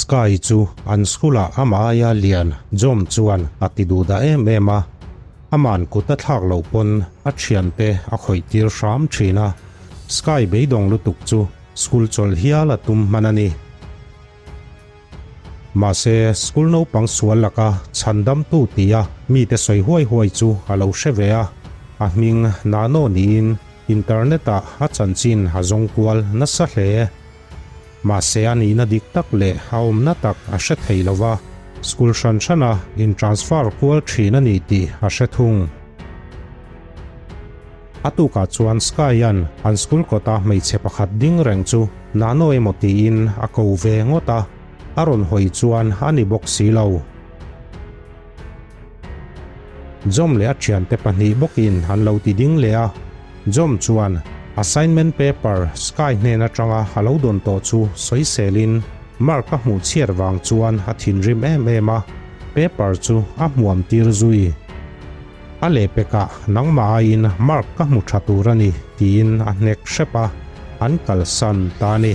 Sky chu an school-ah amah aia lian Jom chuan a ti duh dah em em a, ama'n kut a thlak loh pawn a thiante a khawih tir hram thin a, Sky beidawng lutuk chu school chawlh hial a tum hman a ni. Mahse, school naupang sual laka chhandamtu tia mite sawi huai huai chu a lo hre ve a, a hming Nano niin internet-ah a chanchin a zawng kual nasa hle. Mahse a nihna dik tak leh a awmna tak a hre thei lo va, school hran hrana in transfer kual thin a ni tih a hre thung. A tukah chuan Sky-a'n an school kawta hmeichhe pakhat ding reng chu Nano emaw tiin a ko ve ngawt a, a rawn hawi chuan a ni bawk si lo. Jom leh a thiante pahnih bawkin an lo ti ding leh a, Jom chuan assignment paper Sky hnen atanga a lo dawn tawh chu sawiselin mark a hmuh chhiat vang chuan a thinrim em em a, paper chu a hmuam tir zui. A lehpekah nangmah aiin mark ka hmu tha tur a ni tiin a hnek hrep a, an kalsan ta a ni.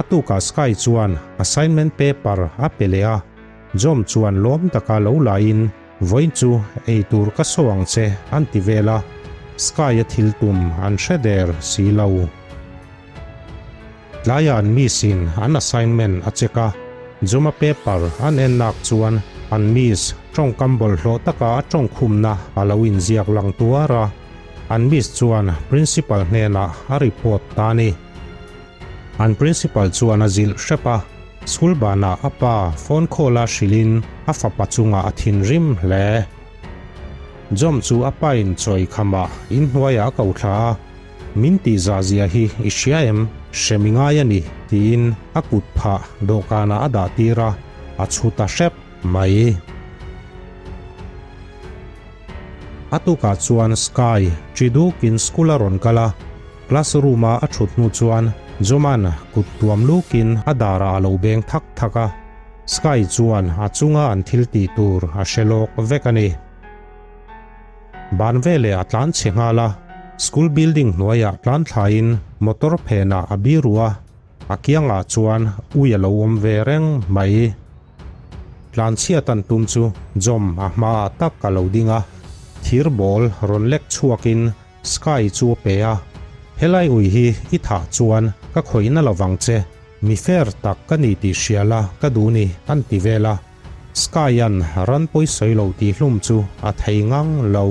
A tukah Sky chuan assignment paper a pe leh a, Jom chuan lawm taka lo lahin vawiin chu ei tur ka saw ang che an ti vel a, Sky a thil tum an hre der si lo. Tlaiah an miss in an assignment a check a, Joma paper an en nak chuan an miss tawngkam bawlhhlawh taka a tawngkhumna a lo inziak lang tuar a, an miss chuan principal hnenah a report ta a ni. An principal chuan a zilh hrep a, school banah a pa phone call a hrilhin a fapa chungah a thinrim hle. Jom chu a pain chawi khamah inhnuaiah a ko thla a, Min tih zah zia hi i hria em? Hre mi ngai a ni, tiin a kut phah dawhkanah a dah tir a, a chhu ta hrep mai. A tukah chuan Sky ṭi dukin school a rawn kal a, classroom a a ṭhut hnu chuan Joman kut tuam lukin a darah a lo beng thak thak a, Sky chuan a chunga an thil tih tur a hre lawk vek a ni. Ban veleh a tlan chhe nghal a, school building hnuaiah tlan thlaiin motor phenah a biru a, a kiangah chuan ui a lo awm ve reng mai. Tlanchhiat an tum chu Jom a hmaah tak a lo ding a, thir ball rawn lek chhuakin Sky chu a pe a, Helai ui hi i thah chuan ka khawihna lovang che, mi fair tak ka ni tih hria la ka duh ni an ti vel a. Sky-a'n ran pawisawi lo tih hlum chu a thei ngang lo.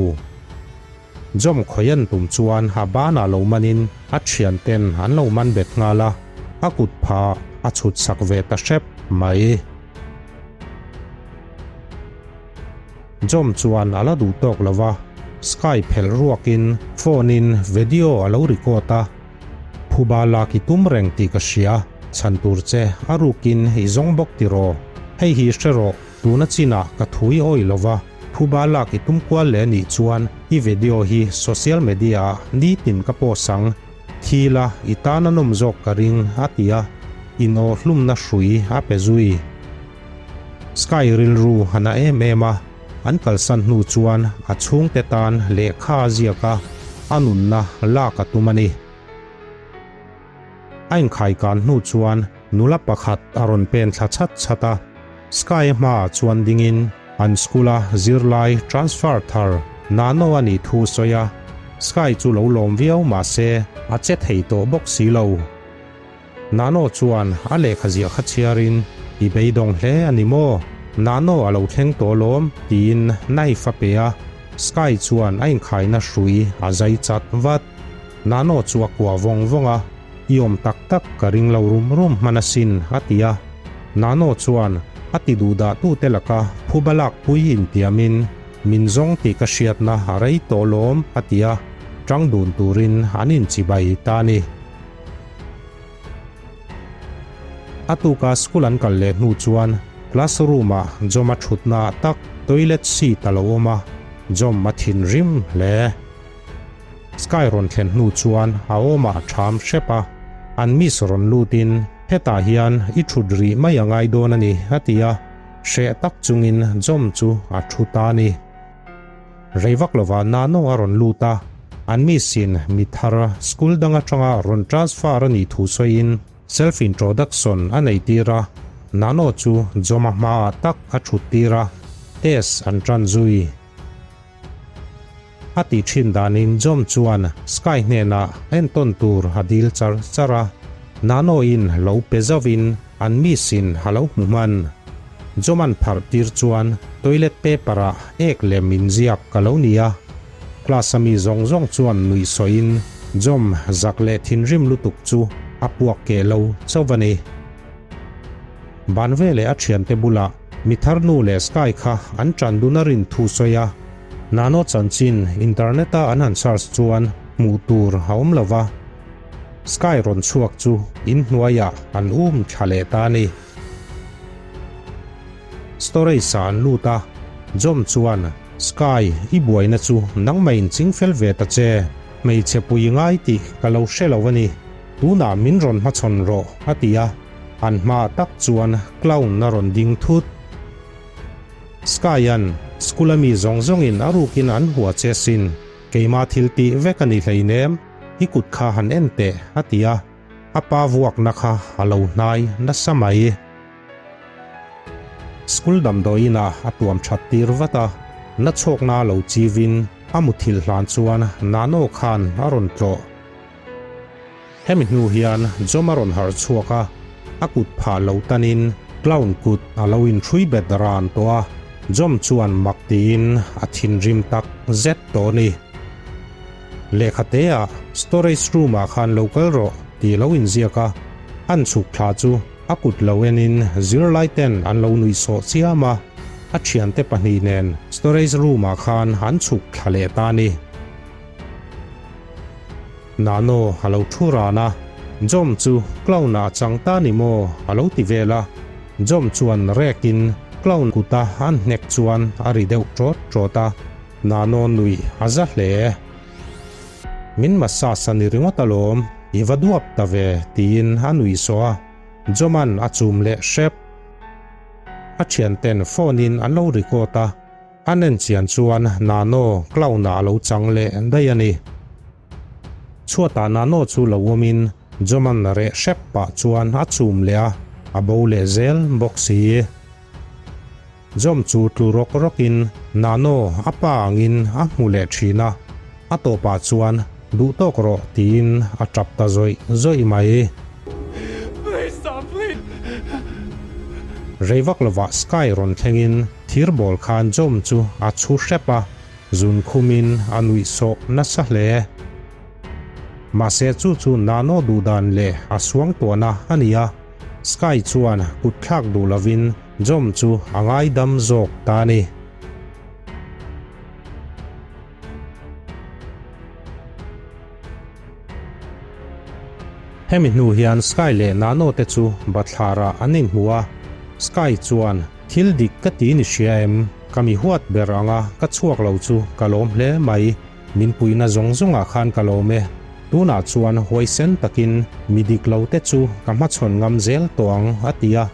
Jom khawian tum chuan a banah lo manin a thianten an lo man bet nghal a, a kut pha a chhut sak ve ta hrep mai. Jom chuan a la duh tawk lo va, Sky phelh ruakin phone-in video a lo record a, Phuba lak i tum reng tih ka hria, chhan tur che a rukin i zawng bawk tiraw? Hei hi hre rawh, tuna chinah ka thu i awih lo va, phuba lak i tum kual leh anih chuan i video hi social media ah nitin ka post ang, thi la i tan a nawm zawk ka ring a ti a, in aw hlumna hrui a pe zui. Sky rilru a na em em a. An kalsan hnu chuan a chhungte tan lehkha a ziak a, a nunna lak a tum a ni. A inkhaikan hnu chuan nula pakhat a rawn pen thla chhat chhat a, Sky hmaah chuan dingin an school-a zirlai transfer thar Nano a nih thu sawi a, Sky chu lo lawm viau mah se a che thei tawh bawk si lo. Nano chuan a lehkha ziah kha chhiarin, I beidawng hle a ni maw? Nano a lo thleng tawh alawm, tiin knife a pe a. Sky chuan a inkhaina hrui a zai chat vat. Nano chu a kuah vawng vawng a, I awm tak tak ka ring lo rum rum hman asin, a ti a. Nano chuan a ti duhdah tute laka phuba lakpui intiamin, Min zawng tih ka hriatna a rei tawh alawm, a ti a. Tang dun turin an inchibai ta a ni. A tuka school an kal leh hnu chuan classroom ah Jom a thutna ah tak toilet seat a lo awm a, Jom a thinrim hle. Sky rawn thlen hnu chuan a awmah a tham hrep a, an miss rawn lutin hetah hian i thut rih mai a ngai dawn a ni a ti a, hreh tak chungin Jom chu a thu ta a ni. Rei vak lovah Nano a rawn lut a, an miss in mi thar school dang atanga rawn transfer a nih thu sawiin Self introduction a nei tir a, Nano chu Joma hmaah tak a thut tir a, test an tan zui. A tih thin danin Jom chuan Sky hnenah entawn tur a dil char char a, Nano-in lo pe zauhin an miss-in a lo hmu hman. Jom-a'n pharh tir chuan toilet paper-ah ek lem inziak ka lo ni a. Class-a mi zawng zawng chuan nuih sawiin Jom zak leh thinrim lutuk chu a puak keh lo chauh a ni. Ban veleh a thiante bulah mi thar nu leh Sky kha an tan dun a rin thu sawi a, Nano chanchin internet-a an han search chuan hmuh tur a awm lo va, Sky rawn chhuak chu inhnuaiah an um thla leh ta a ni. Storage-ah an lut a, Jom chuan, Sky, i buaina chu nangmah in ching fel ve ta che, hmeichhe pui ngai tih ka lo hre lo a ni. Tunah min rawn hmachhawn rawh, a ti a, an hmaah tak chuan clown a rawn ding thut. Sky-a'n school-a mi zawng zawngin a rukin an hua che sin, keimah thil tih vek a ni hleinem, i kut kha han en teh, a ti a, a pa vuakna kha a lo hnai nasa mai. School damdawiinah a tuam that tir vat a, na chhawkna lo chivin a muthilh hlan chuan Nano khan a rawn tlawh. Hemi hnu hian Jom a rawn harh chhuak a, a kut phah lo tanin clown kut a lo inhrui bet ran tawh a, Jom chuan mak tiin a thinrim tak zet tawh a ni. Lehkha teah storage room ah khan lo kal rawh tih lo inziak a, an chhuk thla chu a kut lo enin zirlai ten an lo nuih sawh chiam a, a thiante pahnih nen storage room ah khan an chhuk thla leh ta a ni. Nano a lo thu ran a, Jom chu clown ah a chang ta ni maw a lo ti vel a, Jom chuan rekin clown kuta an hnek chuan a ri deuh ṭawt ṭawt a, Nano nuih a za hle. Min massage a ni ringawt alawm, i va duap ta ve tiin a nuih sawh a, Joman a chum leh hrep. A thianten phone in an lo record a, An en chian chuan Nano clown ah a lo chang leh daih a ni. Chhuatah Nano chu lo awmin Joman reh hrep pah chuan a chum leh a, a bo leh zel bawk si. Jom chu tlu rawk rawkin Nano a pa angin a hmu leh thin a, a tawpah chuan duh tawk rawh tiin a tap ta zawih zawih mai. Rei vak lovah Sky rawn thlengin Thir bawl khan Jom chu a chhu hrep a, zun khumin a nuih sawh nasa hle. Mahse chu chu Nano duh dan leh a suang tuahna a ni a, Sky chuan kut thlak duh lovin Jom chu a ngaidam zawk ta a ni. Hemi hnu hian Sky leh Nano te chu bathlarah an inhmu a, Sky chuan, Thil dik ka ti ni hria em? Ka mi huat ber anga ka chhuak lo chu ka lawm hle mai, min puihna zawng zawngah khan ka lawm e. Tunah chuan huaisen takin mi dik lo te chu ka hmachhawn ngam zel tawh ang, a ti a.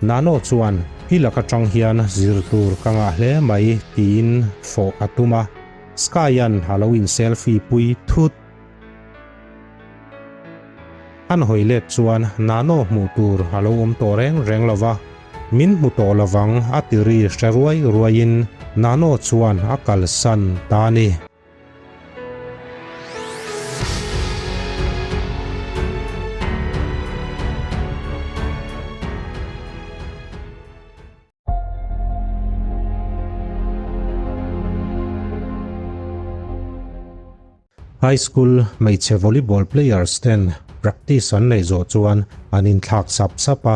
Nano chuan, I lak atang hian zir tur ka ngah hle mai, tiin fawh a tum a. Sky-a'n a lo in selfie pui thut. An hawi let chuan Nano hmuh tur a lo awm tawh reng reng lo va, min hmu tawh lovang a ti ri hre ruai ruaiin Nano chuan a kalsan ta a ni. High School hmeichhe volleyball players ten practice an neih zawh chuan an inthlak sap sap a,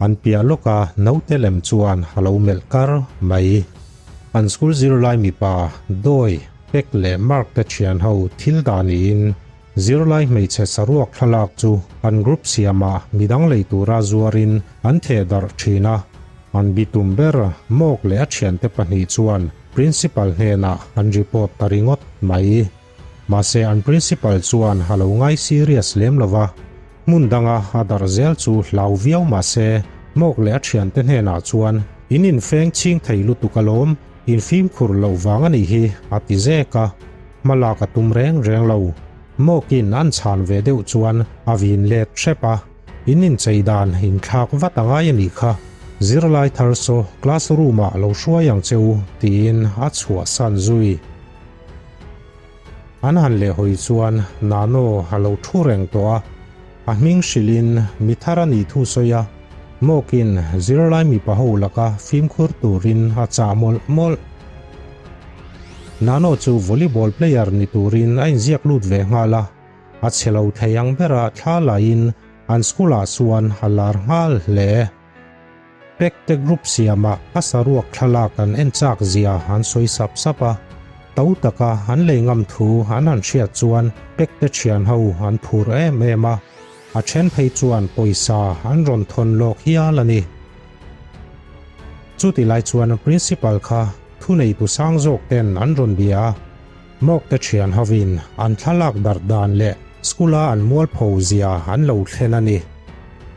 an piah lawka naute lem chuan a lo melh kar mai. An school zirlai mipa Dawi, Pek leh Mark te thian ho thil dah niin zirlai hmeichhe saruak thlalak chu an group siamah midang lei tura zuarin an theh darh thin a, an bitum ber Mawk leh a thiante pahnih chuan Principal hnenah an report ta ringawt mai. Mahse an principal chuan a lo ngai serious lem lo va, hmun danga a darh zel chu hlau viau mahse Hmawk leh a thiante hnenah chuan in infeng chhing thei lutuk alawm, in fimkhur loh vang a nih hi a ti zek a, hmalak a tum reng reng lo. Hmawkin an chhan ve deuh chuan a vin let hrep a. In inchei dan inthlak vat a ngai a nih kha, zirlai thar saw class room ah lo hruai ang che u tiin a chhuahsan zui. An han lehhawi chuan Nano a lo thu reng tawh a, a hming hrilhin mi thar a nih thu sawi a, Mawkin zirlai mipa ho laka fimkhur turin a chah mawlh mawlh. Nano chu volleyball player ni turin a inziak lut ve nghal a, a chhe lo thei ang bera thla laiin an school ah chuan a lar nghal hle. Pek te group siamah a saruak thlalak an en chak zia an sawi sap sap a, to taka an lei ngam thu an han hriat chuan pek te thian ho an phur em em a, a then phei chuan pawisa an rawn thawn lawk hial a ni. Chuti lai chuan principal kha thuneitu sang zawk ten an rawn bia a, Mawk te thian hovin an thlalak darh dan leh school a an mualpho zia an lo thlen a ni.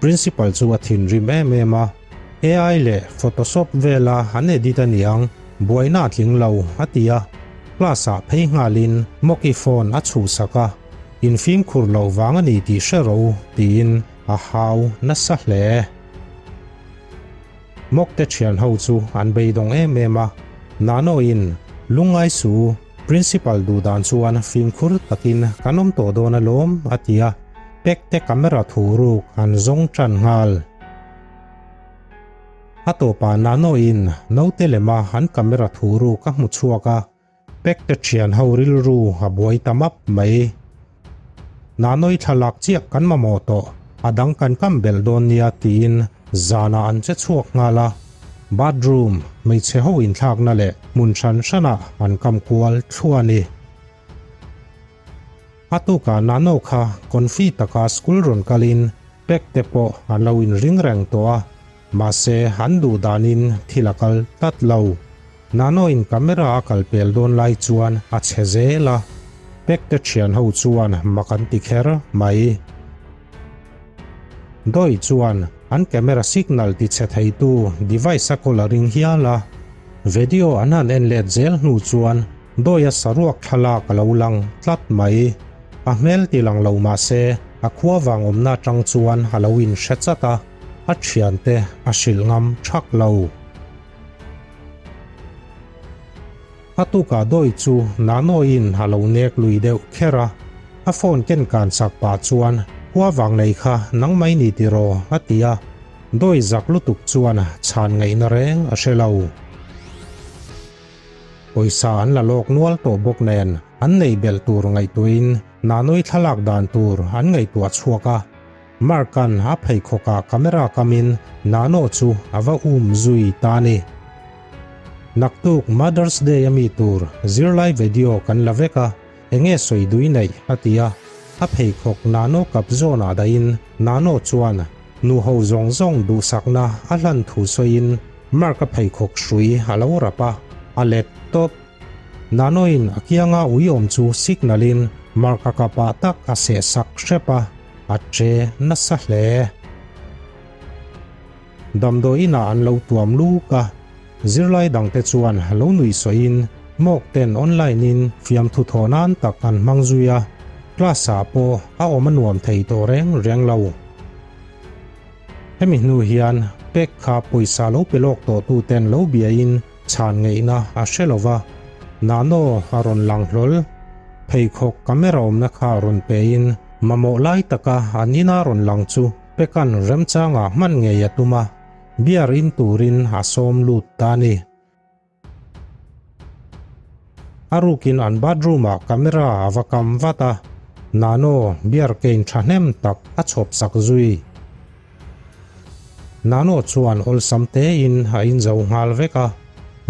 Principal chu a thinrim em em a, AI leh Photoshop vela an edit a niang, buaina a tling lo, a ti a. Class ah phei nghalin Mawki phone a chhuhsak a, in fimkhur loh vang a ni tih hre rawh u, tiin a hau nasa hle. Mawkte thian ho chu an beidawng em em a, Nanoin, Lungngai su, Principal duh dan chuan fimkhur takin kan awm tawh dawn alawm, a ti a, Pekte camera thu ruk an zawng tan nghal. A tawpah Nanoin naute lema an camera thu ruk a hmu chhuak a, Pekte thian ho rilru a buai ta map mai. Nanoi thlalak chiah kan mamawh tawh, a dang kan kam belh dawn nia tiin zanah an che chhuak nghal a. Bathroom, hmeichhe ho inthlakna leh hmun hran hranah an kam kual thluah a ni. A tukah Nano kha confi taka school rawn kalin Pekte pawh an lo inring reng tawh a, mahse an duh danin thil a kal tlat lo. Nanoin camera a kal pel dawn lai chuan a chhe zel a, Pekte thian ho chuan mak an ti kher mai. Doi chuan an camera signal ti chhe theitu device a kawl a ring hial a, video an han en let zel hnu chuan Doi a saruak thlalak a lo lang tlat mai. A hmel ti lang lo mah se a khua vang awmna atang chuan a lo inhre chat a, a thiante a hrilh ngam thak lo. A tukah dawi chu Nanoin a lo nek lui deuh kher a, a phone ken kan chak pah chuan Khua vang nei kha nang mai ni tiraw a ti a, dawi zak lutuk chuan chhan ngaihna reng a hre lo. Pawisa an la lawk nual tawh bawk nen an nei belh tur ngaihtuahin Nanoi thlalak dan tur an ngaihtuah chhuak a, Mark-a'n a pheikhawkah camera kamin Nano chu a va um zui ta a ni. Naktuk Mother's Day a mi tur zirlai video kan la vek a, enge sawi dui neih a ti a, a pheikhawk Nano kap zawnah dahin Nano chuan nu ho zawng zawng duhsakna a hlan thu sawiin Mark-a pheikhawk hrui a lo rap a, a let tawp. Nanoin a kianga ui awm chu signal-in Mark-a kapah tak a seh sak hrep a, a che nasa hle. Damdawi inah an lo tuam luk a, zirlai dangte chuan lo nuih sawiin mawk ten online-in fiamthu thawh nan tak an hmang zui a, class-ah pawh a awm a nuam thei tawh reng reng lo. Hemi hnu hian pek kha pawisa lo pe lawk tawh tuten lo biain Chhan ngeihna a hre lo va, Nano a rawn lang hlawl. Pheikhawk camera awmna kha rawn pein mamawh lai taka an ina rawn lang chu Pekan remchangah hman ngei a tum a, beer in turin a sawm lut ta a ni. A rukin an bathroom-ah camera a va kam vat a, Nano beer cane thahnem tak a chhawp sak zui. Nano chuan awlsam tein a inzo nghal vek a,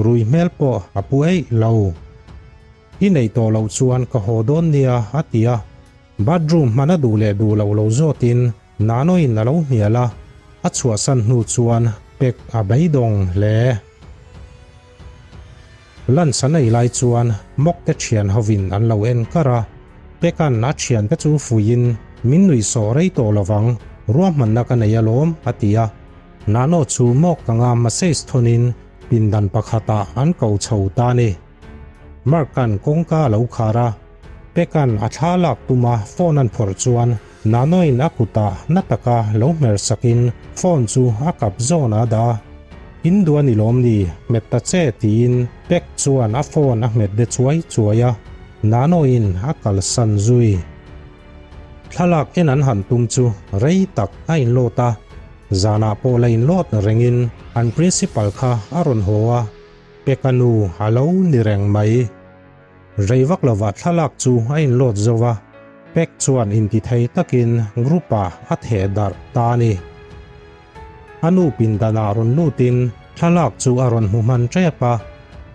rui hmel pawh a pu eih lo. I neih tawh loh chuan ka haw dawn nia a ti a, bathroom hman a duh leh duh loh lo zawtin Nano-in a lo hnial a, a chhuahsan hnu chuan pek a beidawng hle. Lunch an ei lai chuan Mawk te thian hovin an lo en kar a, Peka'n a thiante chu fuiin min nuih sawh rei tawh lovang, ruahmanna ka nei alawm a ti a. Nano chu Mawk anga message thawnin pindan pakhatah an ko chho ta a ni. Mark-a'n kawngka a lo khar a, Peka'n a thla lak tuma phone an phawrh chuan. Nanoin a kutah na taka lo hmer sakin phone chu a kap zawn a dah a. In duh a ni lawm ni, hmet ta che tiin Pek chuan a phone a hmet de chuai chuai a, Nanoin a kalsan zui. Thlalak en an han tum chu rei tak a inlawt a, zanah pawh la inlawt rengin an principal kha a rawn haw a, Peka nu a lo ni reng mai. Rei vak lovah thlalak chu a inlawt zo a, Pek chuan intithei takin group-ah a theh darh ta a ni. A nu pindanah rawn lutin thlalak chu a rawn hmu hman tep a,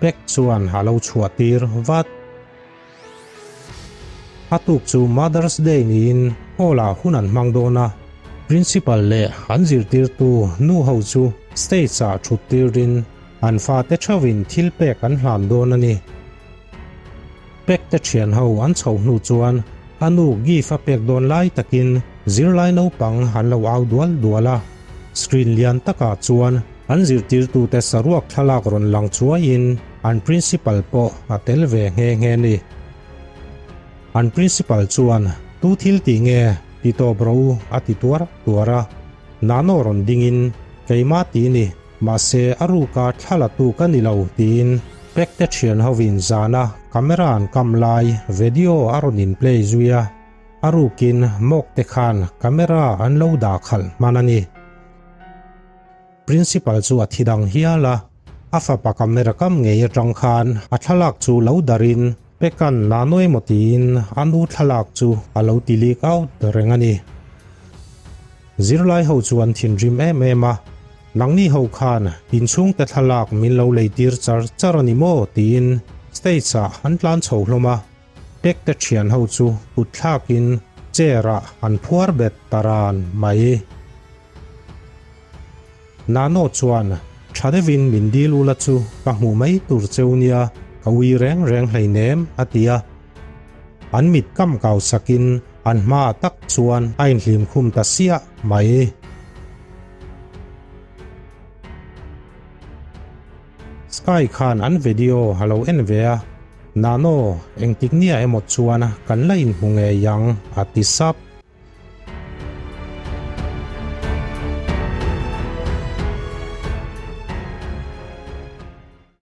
Pek chuan a lo chhuah tir vat. A tuk chu Mother's Day niin hall-ah hun an hmang dawn a, Principal leh an zirtirtu nu ho chu stage-ah thut tirin an fate theuhin thil pek an hlan dawn a ni. Pek te thian ho an chhoh hnu chuan a nu gift a pek dawn lai takin zirlai naupang an lo au dual dual a, screen lian takah chuan an zirtirtute saruak thlalak rawn lang chuaiin an principal pawh a tel ve nghe nghe ni. An principal chuan tu thil tih nge ti tawp rawh u a ti tuar tuar a, Nano rawn dingin keimah tih ni. Mahse, a ruka thla la tu ka ni lo tiin Pekte thian hovin zana camera an kam lai video a rawn in play zui a, a rukin Mawk te khan camera an lo dah khalh hman a ni. Principal chu a thi dang hial a, a fapa camera kam ngei atang khan a thlalak chu lo darin Pekan nano emaw tiin a nu thlalak chu a lo ti leak out reng a ni. Zirlai ho chu an thinrim em em a, Nangni ho khan inchhungte thlalak min lo lei tir char char a ni maw? tiin stage ah an tlan chho hlawm a, Pekte thian ho chu kut thlakin chair ah an phuar bet ta ran mai. Nano chuan, Tha deuhin min dil ula chu ka hmuh mai tur cheu nia, ka ui reng reng hleinem, a ti a. An mit kam kau sakin an hmaah tak chuan a inhlim khum ta siah mai. Sky khan an video a lo en ve a, Nano, engtik nia emaw chuan kan la inhmu ngei ang, a ti sap.